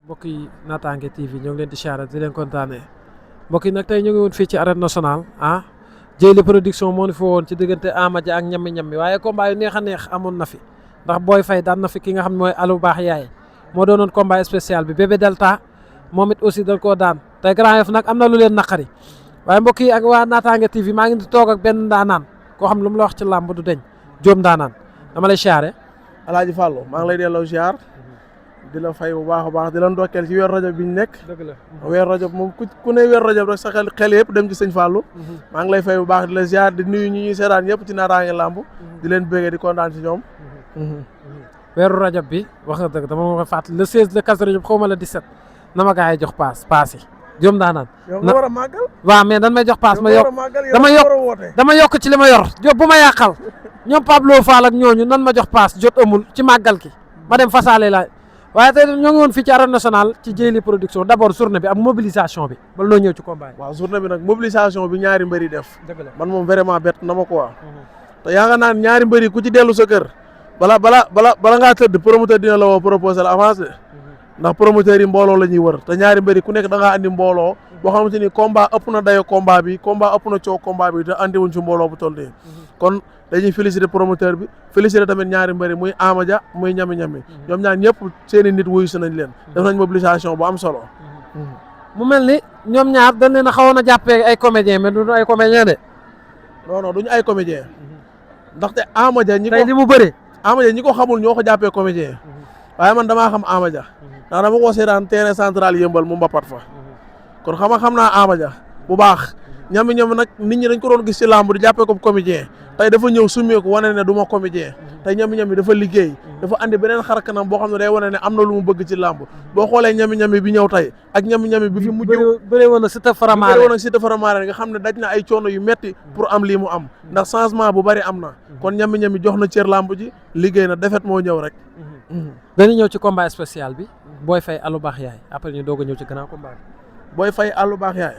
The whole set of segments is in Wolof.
mbokk yi Natangué TV ñoo ngi leen di siyaare di leen kontaanee mbokk yi nag tey ñu ngi woon fii ci arène nationale Dieyli production moo ñu fi woon ci diggante Ama Dia ak ñammi waaye combat yu neex a neex amoon na fi ndax Boy Faye daan na fi ki nga xam ne mooy Alou Baax Yaay moo doonoon combat spécial bi Bébé Delta moom it aussi dañ koo daan tey Grand Yoff nag am na lu leen naqari waaye mbokk yi ak waa Natangué TV maa ngi di toog ak benn ndaanaan koo xam lu mu la wax ci làmb du deñ Diome ndaanaan dama lay siyaare. Alaaji Fallou maa ngi lay delloo siyaar di la fay bu baax a baax di la ndokkeel ci weer rajab bi ñu nekk. dëgg la weer rajab moom ku ne weer rajab rek sa xel yëpp dem ci sëñ Fallou. maa ngi lay fay bu baax di la siyaar di nuyu ñi ñuy seetaan ñëpp ci Natangué lamb di leen bëggee di kontaan ci ñoom. weeru rajab bi wax nga dëgg dama ma fàttali le 16 le 14 rajab xaw ma la 17 na ma gaa yi jox paas yi Diome ndaanaan. yow nga war a màggal. waaw mais dan may jox paas ma yokk dama yokk ci li ma yor Diop bu ma yàqal ñoom Pablo Fall ak ñooñu nan ma jox paas jot amul ci màggal ki ma dem fasaale la waaye tey ñoo ngi woon fii ci arène nationale ci Dieyli production d' abord journée bi ak mobilisation bi bala noo ñëw ci combat yi. waaw journée bi nag mobilisation bi ñaari mbëri def. dëgg la man moom vraiment bett na ma quoi. te yaa nga naan ñaari mbëri ku ci dellu sa kër bala ngaa tëdd promoteur dina la woo proposé la avance de ndax promoteurs yi mbooloo la ñuy wër te ñaari mbëri ku nekk da ngaa andi mbooloo boo xamante ni combat ëpp na dayo combat bi ëpp na coow combat bi te andi wuñ ci mbooloo bu toll nii kon dañuy féliciter promoteur bi féliciter tamit ñaari mbëri muy Ama Dia muy ñami ñoom ñaar ñëpp seeni nit wuyu si nañ leen def nañ mobilisation bu am solo. mu mel ni ñoom ñaar dañ leen a xawoon a jàppee ay comédien mais du ay comédien de. non duñu ay comédien ndaxte Ama Dia tey li mu bëree Ama Dia ñi ko xamul ñoo ko jàppee comédien waaye man damaa xam Ama Dia ndax dama ko seetaan terrain central yëmbal mu mbapat fa kon xam naa Ama Dia bu baax ñami nag nit ñi dañ ko doon gis ci làmb di jàppee ko comédien tey dafa ñëw summeeku wane ne du ma comédien tey ñami dafa liggéey dafa andi beneen xar kanam boo xam ne day wane ne am na lu mu bëgg ci làmb boo xoolee ñami bi ñëw tey ak ñami bi fi mujj bëree woon na Siteu Faramaare nga xam ne daj na ay coono yu metti pour am lii mu am ndax changement bu bari am na kon ñami jox na cër làmb ji liggéey na defet moo ñëw rek. dañuy ñëw ci combat spécial bi Boy Faye Alou Baax Yaay après ñu doog a ñëw ci grand combat bi. Boy Faye Alou Baax Yaay.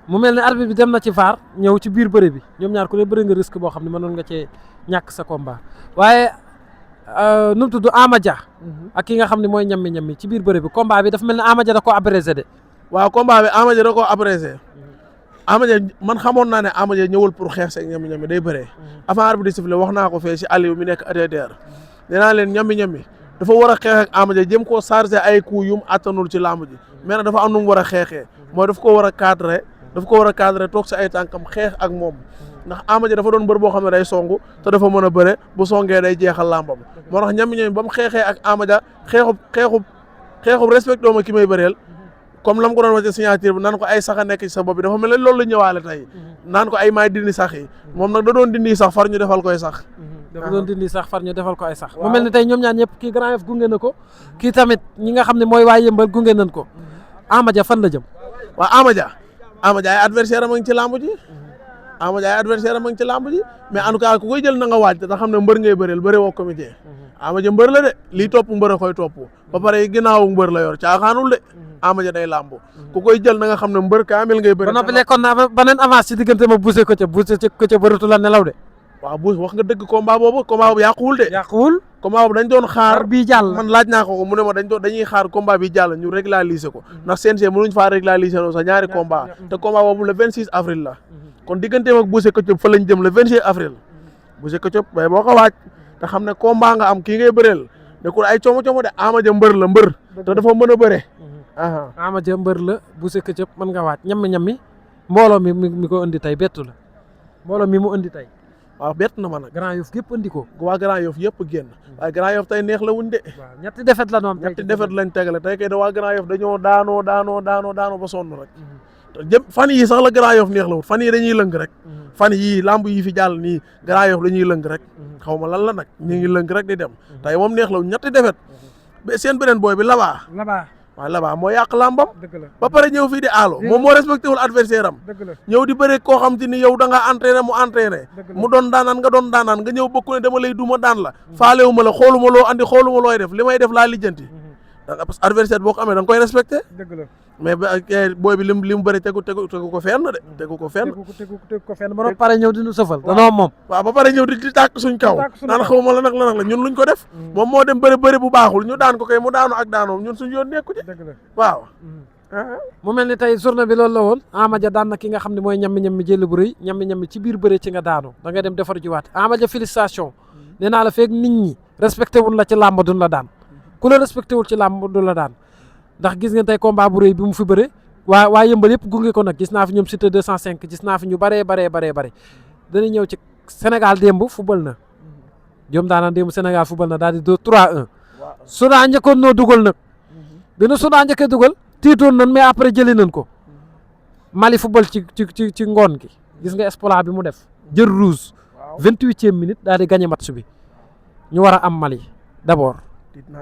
mu mel ne arbitre bi dem na ci VAR ñëw ci biir bëre bi ñoom ñaar ku ne bëri nga risque boo xam ne mënoon nga cee ñàkk sa combat waaye nu mu tudd Ama Dia ak ki nga xam ne mooy ñammi ci biir bëre bi combat bi dafa mel ne Ama Dia da koo abrégé de. waaw combat bi Ama Dia da koo abrégé Ama Dia man xamoon naa ne Ama Dia ñëwul pour xeex seeg ñammi day bëree avant arbitre di siffler wax naa ko fee si Aliou mi nekk ADDR nee naa leen ñammi dafa war a xeex ak Ama Dia jëm koo chargé ay coups yum attanul ci làmb ji mais nag dafa am nu mu war a xeexee mooy daf ko war a cadré toog si ay tànkam xeex ak moom ndax Ama Dia dafa doon bër boo xam ne day songu te dafa mën a bëre bu songee day jeexal làmbam moo tax ñammi ba mu xeexee ak Ama Dia xeexub respecté ma ki may bëreel comme lam ko doon wax ci signature bi naan ko ay sax a nekk ci sa bopp bi dafa mel ne loolu la ñëwaale tey naan ko ay maay dindi sax yi moom nag da doon dindi sax far ñu defal koy sax dafa doon dindi sax far ñu defal ko ay sax mu mel ni tey ñoom ñaar ñëpp kii Grand Yoff gunge na ko kii tamit ñi nga xam ne mooy waa Yëmbal gunge nañ ko Ama Dia fan la jëm waaw Ama Dia ay adversaire am a ngi ci làmb ji mais en tout cas ku koy jël na nga waaj te xam ne mbër ngay bëreel bëre woo comédien Ama Dia mbër la de lii topp mbër a koy topp ba pare ginnaawu mbër la yor caaxaanul de Ama Dia day làmb ku koy jël na nga xam ne mbër kaamil ngay bëri ba noppi lekkoon naa beneen avance ci diggante ma buuse ko ca bëratu la nelaw de waaw buus wax nga dëgg combat boobu yàquwul de combat boobu dañ doon xaar bii jàll man laaj naa ko mu ne ma dañuy xaar combat bi jàll ñu régulariser ko ndax CNG mënuñ faa régulariser no sax ñaari combat te combat boobu le 26 avril la kon digganteem ak buuse ko fa lañ jëm le 26 avril buuse ko bay boo ko waaj te xam ne combat nga am kii ngay bëreel nekkul ay como de Ama Dia mbër la te dafa mën a bëre Ama Dia mbër la buuse ko mën nga waaj ñammi mbooloo mi ko indi tey bettu la mbooloo mi mu indi tey waaw bett na ma nag Grand Yoff gépp andi ko waa Grand Yoff yëpp génn waaye Grand Yoff tey neex la wuñ de waaw ñetti defet la noonu ñetti defet lañ tegale tey kay da waa Grand Yoff dañoo daanoo ba sonn rek te fan yii sax la Grand Yoff neex la wut fan yii dañuy lëng rek fan yii lamb yi fi jàll nii Grand Yoff dañuy lëng rek xaw ma lan la nag ñu ngi lëng rek di dem tey moom neex la wut ñetti defet seen beneen booy bi labaa waaw Laba moo yàq làmbam ba pare ñëw fii di aalo moom moo respecté wul adversaire am ñëw di bëre koo xam te ni yow da nga entraîné mu entraîné mu doon daanaan nga ñëw bokku ne dama lay duma daan la faalewu ma la xooluma loo andi xooluma looy def li may def laa lijjanti parce que adversaire boo ko amee da nga koy respecté mais booy bi li mu bëri tegu ko fenn de. tegu ko fenn ba pare ñëw di nu sëfal. danoo moom. waaw ba pare ñëw di tàkk suñ kaw. naan xaw ma la nag la ñun luñ ko def. moom moo dem bëri bu baaxul ñu daan ko kay mu daanu ak daanoom ñun suñ yoon nekku ci. waaw. mu mel ni tey journée bi loolu la woon Ama Dia daan na ki nga xam ne mooy ñammi jël bu rëy ñammi ci biir bëre ci nga daanu da nga dem defar jiwaat Ama Dia félicitation nee naa la feeg nit ñi respecté wul la ci làmb duñ la daan ku la respecté wul ci làmb du la daan ndax gis ngeen tey combat bu rëy bi mu fi bëre waa yëmbal yëpp gunge ko nag gis naa fi ñoom Cité 205 gis naa fi ñu baree dana ñëw ci Sénégal démb football na jom daanaan démb Sénégal football na daal di 3-1 Soudan njëkkoon noo dugal nag bi nu Soudan njëkkee dugal tiitoon nañ mais après jëlee nañ ko Mali football ci ngoon gi gis nga exploit bi mu def jël rouge 28e minute daal di gagné match bi ñu war a am Mali d'abord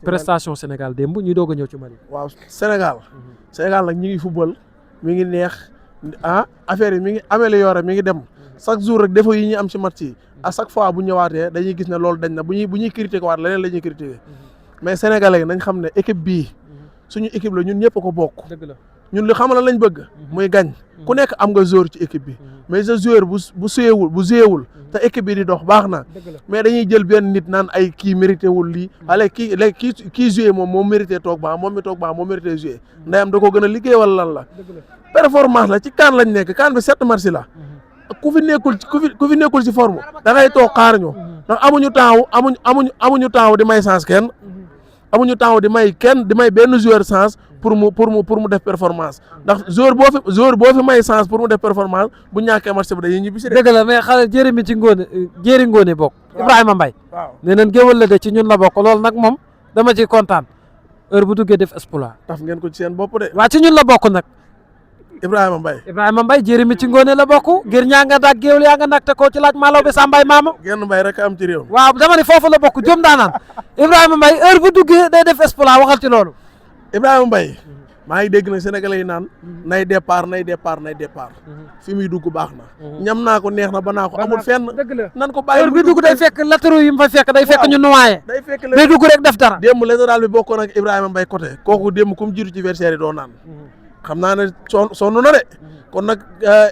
prestation Sénégal démb ñuy doog a ñëw ci Mali. waaw Sénégal nag ñi ngi football mi ngi neex affaire yi mi ngi amélioré mi ngi dem chaque jour rek défaut yi ñuy am ci match yi à chaque fois bu ñëwaatee dañuy gis ne loolu dañ na bu ñuy critiquer waat leneen la ñuy critiquer mais sénégalais nañ xam ne équipe bii suñu équipe la ñun ñëpp ko bokk. dëgg la ñun li xamal lañ bëgg. muy gañ ku nekk am nga joueur ci équipe bi mais sa joueur bu suyewul bu jouewul te équipe bi di dox baax na mais dañuy jël benn nit naan ay kii mérité wul lii wala kii joué moom mérité toog baax moom mi toog baax moom mérité joué ndeyam da ko gën a liggéey wala lan la performance la ci kaan lañ nekk kaan bi 7 match la ku fi nekkul ci forme da ngay toog xaar ñu ndax amuñu temps di may chance kenn amuñu temps di may benn joueur chance pour mu def performance ndax joueur boo fi may chance pour mu def performance bu ñàkkee match bi dañuy ñibbi si. dëgg la mais xale jërëmi ci jéeri ngoone bokk. Ibrahima Mbaye. waaw nee nañ géwal la de ci ñun la bokk loolu nag moom dama ciy kontaan heure bu duggee def exploit. taf ngeen ko ci seen bopp de. waa ci ñun la bokk nag. Ibrahima Mbaye jërëmi ci ngoone la bokk ngir ñaa nga daag géwal yaa nga nag te koo ci laaj maalaw bi Sambay maama. genn mbay rek am ci réew. waaw dama ne foofu la bokk jom daanaan Ibrahima Mbaye heure bu duggee day def exploit waxal ci loolu. Ibrahima Mbaye maa ngi dégg nag sénégalais yi naan nay départ fi muy dugg baax na ñam naa ko neex na ba naa ko amul fenn nan ko bàyyi heure bi dugg day fekk latéraux yi mu fa fekk day fekk ñu noyé day dugg rek def dara démb latéral bi bokkoon ak Ibrahima Mbaye côté kooku démb comme jiitu ci versaire yi doo naan xam naa ne sonn na de kon nag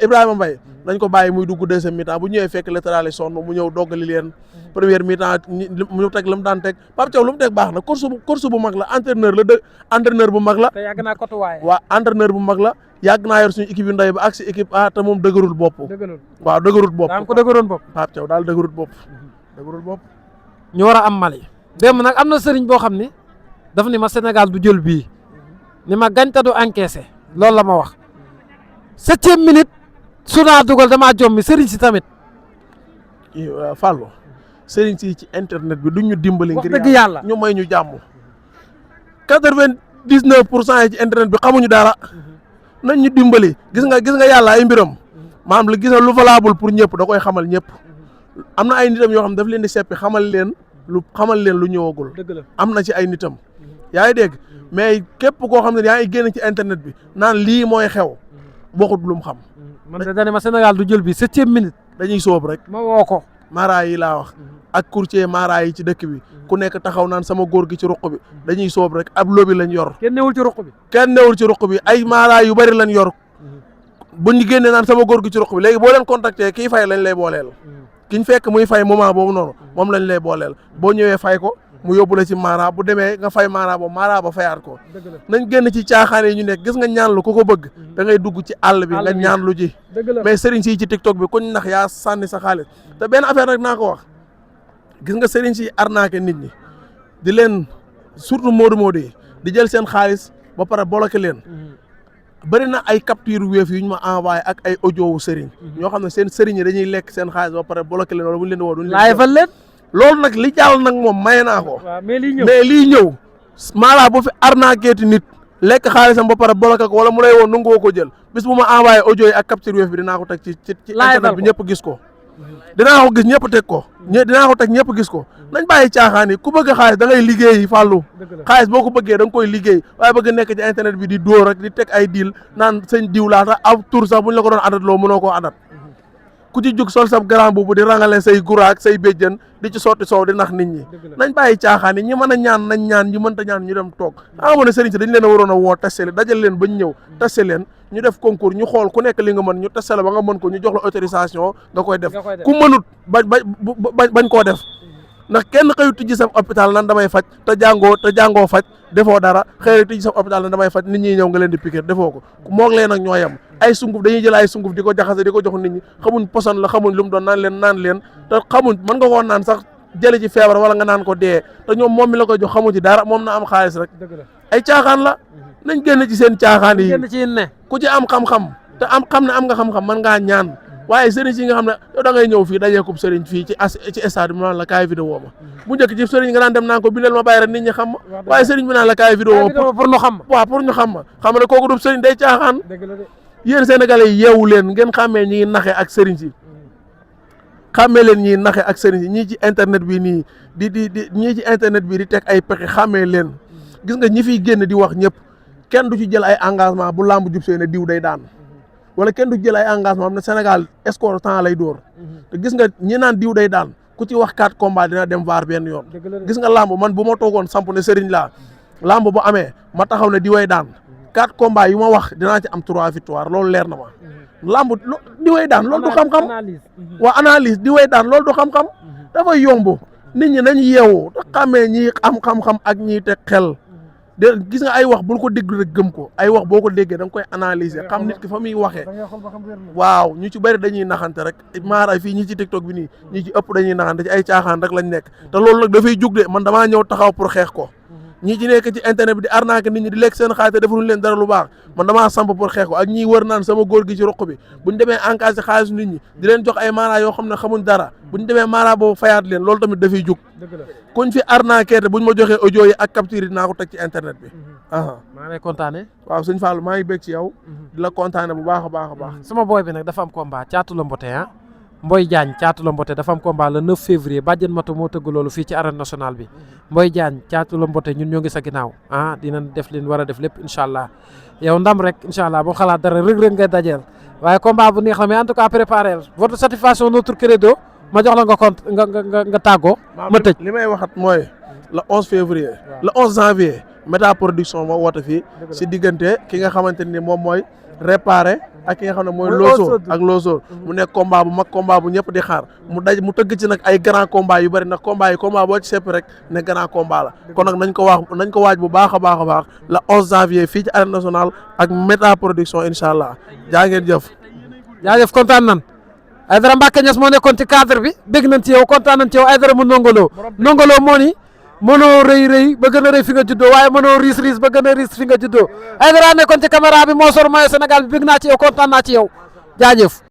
Ibrahima Mbaye nañ ko bàyyi muy dugg deuxième mi-temps bu ñëwee fekk latéral yi sonn mu ñëw doggali leen première mi-temps mu teg la mu daan teg Pape Thiaw lu mu teg baax na course bu mag la entraîneur bu mag la te yàgg naa côté waaye waaw entraîneur bu mag la yàgg naa yor suñu équipe yu ndey ba ak si équipe A te moom dëgërul bopp waaw dëgërul bopp daa am ko dëgëroon bopp Pape Thiaw daal dëgërul bopp ñu war a am Mali démb nag am na sëriñ boo xam ni daf ni ma Sénégal du jël bii ni ma gañ te du encaissé loolu la ma wax 7e minute Soudan dugal damaa jommi sëriñ si tamit Fallou sëriñ si ci internet bi duñ ñu dimbali ngir dëgg yàlla ñu may ñu jàmm 99% yi ci internet bi xamuñu dara nañ ñu dimbali gis nga yàlla ay mbiram maanaam la gis nga lu valable pour ñëpp da koy xamal ñëpp am na ay nitam yoo xam daf leen di seppi xamal leen lu ñëwagul am na ci ay nitam yaa ngi dégg mais képp koo xam ne yaa ngi génn ci internet bi naan lii mooy xew bokkut lu mu xam man de dane ma Sénégal du jël bi 7e minute dañuy soob rek ma woo ko mara yi laa wax ak courtier mara yi ci dëkk bi ku nekk taxaw naan sama góor gi ci ruq bi dañuy soob rek ab lobby lañ yor kenn newul ci ruq bi ay mara yu bari lañ yor bu ñu génnee naan sama góor gi ci ruq bi léegi boo leen contacter kii fay lañ lay booleel kiñ fekk muy fay moment boobu noonu moom lañ lay booleel boo ñëwee fay ko mu yóbbu la ci mara bu demee nga fay mara ba fayaat ko nañ génn ci caaxaan yi ñu nekk gis nga ñaan lu ku ko bëgg da ngay dugg ci àll bi nga ñaan lu ji mais sëriñ si ci TikTok bi kuñ nax yaa sànni sa xaalis te benn affaire nag naa ko wax gis nga sëriñ si arnaqué nit ñi di leen surtout moodu yi di jël seen xaalis ba pare bloqué leen bëri na ay capture Wave yu ñu ma envoyé ak ay audio wu sëriñ ñoo xam ne seen sëriñ yi dañuy lekk seen xaalis ba pare bloqué leen wala bu ñu leen di woo duñ leen loolu nag li jàll nag moom maye naa ko mais lii ñëw maanaam bu fi arnaqué nit lekk xaalisam ba pare bloqué ko wala mu lay woon nangoo ko jël bis bu ma envoyé audio yi ak capture Wave bi dinaa ko teg ci internet bi ñëpp gis ko dinaa ko gis ñëpp teg ko dinaa ko teg ñëpp gis ko nañ bàyyi caaxaan yi ku bëgg xaalis da ngay liggéey Fallou xaalis boo ko bëggee da nga koy liggéey waaye bëgg nekk ci internet bi di dóor rek di teg ay deal naan sëñ diw laata aw tur sax bu ñu la ko doon adat loo mënoo koo adat ku ci jug sol sab grand boobu di rangale say guraak say béjjën di ci sotti soow di nax nit ñi nañ bàyyi caaxaan yi ñi mën a ñaan nañ ñaan ñi mënta ñaan ñu dem toog amoon na sëriñ si dañ leen a waroon a woo testé leen dajal leen bañ ñëw testé leen ñu def concours ñu xool ku nekk li nga mën ñu testé la ba nga mën ko ñu jox la autorisation nga koy def ku mënut bañ koo def ndax kenn xëyu tijji sa hôpital nan damay faj te jàngoo faj defoo dara xëy rek tijji sa hôpital nan damay faj nit ñi ñëw nga leen di piquer defoo ko moog leen ak ñoo yem ay sunguf dañuy jël ay sunguf di ko jaxase di ko jox nit ñi xamuñ poson la xamuñ lu mu doon naan leen te xamuñ mën nga koo naan sax jële ci feebar wala nga naan ko dee te ñoom moom mi la koy jox xamu ci dara moom na am xaalis rek ay caaxaan la nañ génn ci seen caaxaan yi ku ci am xam-xam te xam ne am nga xam-xam mën ngaa ñaan waaye sëriñ si nga xam ne yow da ngay ñëw fii dajeekub sëriñ fii ci stade bi naan la kaay vidéo ma bu njëkk ci sëriñ nga daan dem naan ko bindal ma bàyyi rek nit ñi xam ma waaye sëriñ bi naan la kaay vidéo ma pour ñu xam waaw pour ñu xam ma xam ne kooku du sëriñ day caaxaan yéen sénégalais yi yeewu leen ngeen xàmmee ñi naxe ak sëriñ si xàmmee leen ñi naxe ak sëriñ si ñii ci internet bi nii di ñii ci internet bi di teg ay pexe xàmmee leen gis nga ñi fiy génn di wax ñëpp kenn du ci jël ay engagement bu làmb jub see ne diw day daan wala kenn du jël ay engagement am ne Sénégal score temps lay dóor te gis nga ñi naan diw day daan ku ci wax 4 combats dina dem vaar benn yoon gis nga làmb man bu ma toogoon samp ne sëriñ laa làmb bu amee ma taxaw ne diway daan 4 combats yu ma wax dinaa ci am 3 victoire loolu leer na ma làmb diway daan loolu du xam-xam waa analyse diway daan loolu du xam-xam dafay yomb nit ñi nañu yeewu te xamee ñi am xam-xam ak ñi teg xel de gis nga ay wax bul ko déglu rek gëm ko ay wax boo ko déggee da nga koy analyser xam nit ki fa muy waxee waaw ñu ci bëri dañuy naxante rek maara fii ñi ci TikTok bi nii ñi ci ëpp dañuy naxante ci ay caaxaan rek lañ nekk te loolu nag dafay jug de man damaa ñëw taxaw pour xeex ko ñi ci nekk ci internet bi di arnaquer nit ñi di lekk seen xaalis te defuñu leen dara lu baax man damaa samp pour xeex ko ak ñiy wër naan sama góor gi ci roq bi buñ demee encaissé xaalisu nit ñi di leen jox ay maara yoo xam ne xamuñ dara buñ demee maara boobu fayaat leen loolu tamit dafay jug kuñ fi arnaquer te buñ ma joxee audio yi ak capture yi dinaa ko teg ci internet bi maa ngi kontaane waaw sëñ Fall maa ngi bég ci yow di la kontaane bu baax a baax a baax sama boy bi nag dafa am combat Thiatou La Mboté Mboy Diagne Thiatou La Mboté dafa am combat le 9 février Badiane Mato moo tëgg loolu fii ci arène nationale bi Mboy Diagne Thiatou La Mboté ñun ñoo ngi sa ginnaaw dinañ def leen war a def lépp incha allah yow ndam rek incha allah boo xalaat dara rëg-rëg ngay dajeel waaye combat bu neex la mais en tout cas préparé votre satisfaction notre credo ma jox la nga compte nga tàggoo ma tëj li may waxat mooy le 11 février le 11 janvier Méta Production moo woote fii si diggante ki nga xamante ni moom mooy réparé ak ki nga xam ne mooy Loso ak Loso mu nekk combat bu mag combat bu ñëpp di xaar mu tëgg ci nag ay grand combat yu bëri nag combat boo ci sepp rek ne grand combat la kon nag nañ ko waaj bu baax a baax le 11 janvier fii ci arène nationale ak Méta Production incha allah jaa ngeen jëf jaajëf kontaan nan Aïdara Mbacke Niass moo nekkoon ci cadre bi bégg nañ ci yow kontaan nañ ci yow Aïdara mu nongoloo moo ni mënoo rëy ba gën a rëy fi nga juddoo waaye mënoo riis ba gën a riis fi nga juddoo Aïdara nekkoon ci caméra bi moo sor mooy Sénégal bi bégg naa ci yow kontaan naa ci yow jaajëf